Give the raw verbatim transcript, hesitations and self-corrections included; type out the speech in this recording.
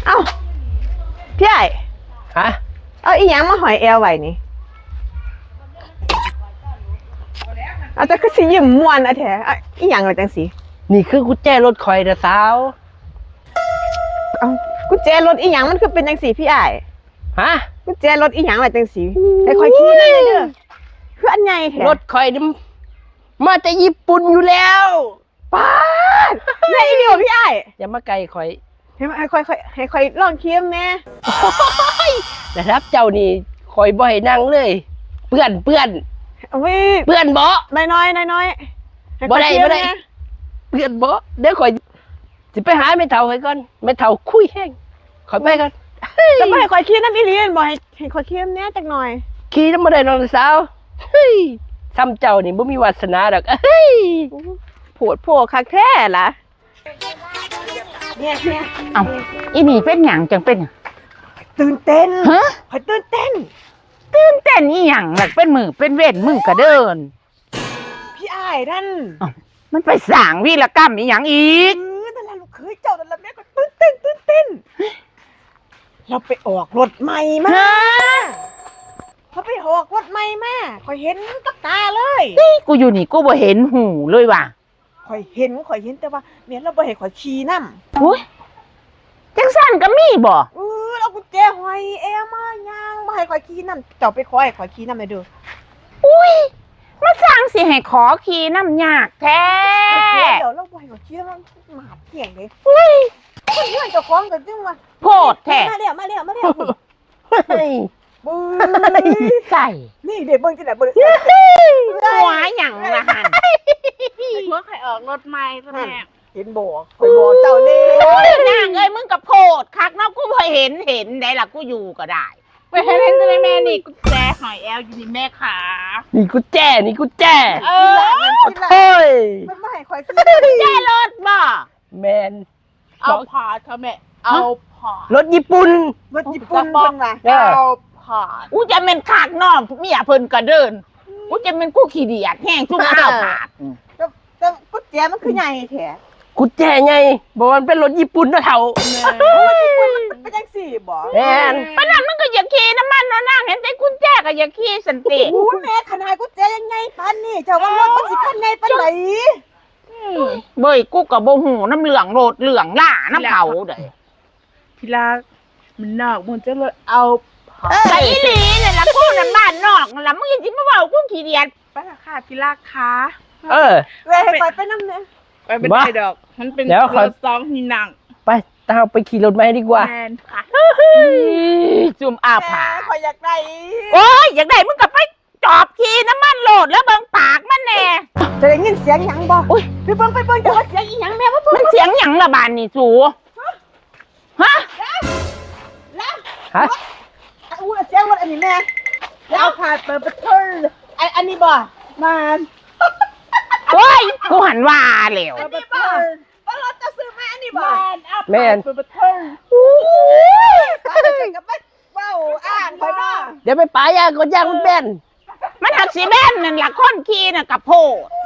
เอ้า พี่ไอ้าย ฮะ เอาอีหยังมาห้อยแอวไว้นี่ เอา แต่คือสิยิ้มม่วนอะแท้ เอาอีหยังล่ะจังสิ นี่คือกุญแจรถข่อยนะสาว เอา กุญแจรถอีหยังมันคือเป็นจังสิพี่ไอ้าย ฮะ กุญแจรถอีหยังล่ะจังสิ ให้ข่อยขี่นำแหน่เด้อ คืออันใหญ่แท้ รถข่อยนี่มาแต่ญี่ปุ่นอยู่แล้ว ป๊าด แม่นอีหลีบ่พี่อ้าย อย่ามาใกล้ข่อย ให้ ให้ข่อย ข่อย ให้ข่อยลองขี่นำแหน่ โอ้ย ระดับเจ้านี่ข่อยบ่ให้นั่งเลย เปื้อน เปื้อน โอ้ย เปื้อนเบาะ น้อยๆ น้อยๆ ให้ บ่ได้ ข่อยขี่นำ บ่ได้ แหน่ เปื้อนเบาะ เดี๋ยวข่อยสิไปหาแม่เฒ่าข่อยก่อน แม่เฒ่าคุยแฮง ข่อยไปก่อน จะบ่ให้ข่อยขี่นำอีหลีแม่นบ่ ให้ ให้ข่อยขี่นำแหน่จักหน่อย ขี่นำบ่ได้ดอกสาว เฮ้ย ส่ำเจ้านี่บ่มีวาสนาดอก เฮ้ย โพดโพคักแท้ล่ะ เอ้า อีนี่เป็นหยังจังเป็นหยัง ตื่นเต้น ฮะ ข่อยตื่นเต้น ตื่นเต้นอีหยังล่ะ เป็นมื้อเป็นเว็นมึงก็เดิน พี่อ้ายนั่น เอ้า มันไปสร้างวีรกรรมอีหยังอีก เออ นั่นล่ะลูกเขยเจ้านั่นล่ะแม่ ข่อยตื่นเต้น ตื่นเต้น ลาวไปออกรถใหม่มา ฮะ ลาวไปออกรถใหม่มา ข่อยเห็นกับตาเลย นี่กูอยู่นี่กูบ่เห็นหูเลยว่ะ ข่อยเห็น ข่อยเห็นแต่ว่าแม่ลาวบ่ให้ข่อยขี่นำ โอ้ย จังซั่นก็มีบ่ เออ เอากุญแจห้อยแอวมา ย่างบ่ให้ข่อยขี่นำ เจ้าไปขอให้ข่อยขี่นำแหน่เด้อ อุ้ย มาสร้างสิให้ขอขี่นำยากแท้ เดี๋ยวลาวบ่ให้ข่อยขี่นำ มันหมาดเที่ยงเด้ อุ้ย คนเฮือนเจ้าของก็จังว่า โพดแท้ มาแล้ว มาแล้ว มาแล้ว เฮ้ย บึ้ย ใส่ นี่เด้ เบิ่งจังได๋ เบิ่ง หัวหยังล่ะหั่น ผัวข่อยออกรถใหม่ซะแม่ เห็นบ่ ข่อยบอกเจ้าแล้ว โอ้ย นางเอ้ย มึงก็โพดคักเนาะ กูบ่เห็น เห็นได้ล่ะ กูอยู่ก็ได้ ไปเห็น เห็นจังได๋แม่ นี่กุญแจห้อยแอวอยู่นี่แม่ขา นี่กุญแจ นี่กุญแจ เออ เฮ้ย มันมาให้ข่อยขี่ กุญแจรถบ่ แม่น เอาผาดค่ะแม่ เอาผาด รถญี่ปุ่น รถญี่ปุ่นเพิ่นว่า เออ เอาผาด อู้ จะแม่นคักเนาะ เมียเพิ่นก็เดิน อู้ จะแม่นกูขี้เดียดแฮง ซุมเอาผาด แต่ แต่กุญแจมันคือใหญ่แท้ กุญแจใหญ่ บ่ว่ามันเป็นรถญี่ปุ่นเนาะเฒ่า แม่ รถญี่ปุ่นมันเป็นจังซี่บ่ แม่น ปานนั้นมันก็อยากขี่นำมันเนาะนาง เห็นแต่กุญแจก็อยากขี่ซั่นติ อู้ แม่ ขนาดกุญแจยังใหญ่ปานนี้ เจ้าว่ารถมันสิคันใหญ่ปานใด เบ้ย กูก็บ่ฮู้นำเรื่องรถเรื่องลานำเขาเด้ ที่รัก มันนอกมันจะเลยเอา เออ ก็อีหลีนั่นล่ะ กูนั่นบ้านนอกนั่นล่ะ มึงยังสิมาเว้ากูขี้เดียด ไปค่ะที่รักคะ เออ เว้ย ให้ไป ไปนำแหน่ ไปบ่ได้ดอก มันเป็น เดี๋ยวขอ รถสองที่นั่ง ไป ตามไปขี่รถใหม่ดีกว่า แม่นค่ะ ซุมอาผาด แม่ ข่อยอยากได้ โอ้ย อยากได้มึงก็ไป จอบขี่นำมันโลดแล้วเบิ่งปากมันแหน่ จะได้ยินเสียงหยังบ่ อุ๊ย ไปเบิ่ง ไปเบิ่ง จะว่าเสียงอีหยังแม่ ว่า มันเสียงหยังล่ะบาดนี้สู ฮะ แล้ว ฮะ อู้ เสียงรถอันนี้แม่ แล้วผ่านเปิดประตู อัน อันนี้บ่ มา โอ้ย กูหันว่าแล้ว เปิดประตู ว่ารถจะซื้อมาอันนี้บ่ แม่น เปิดประตู อู้ ไปเจอกันไป เว้าอ่านข่อยบ่ เดี๋ยวไปปะยางก่อน ยางมันแบน มันหักสิแบนนั่นล่ะ คนขี่น่ะกะโพด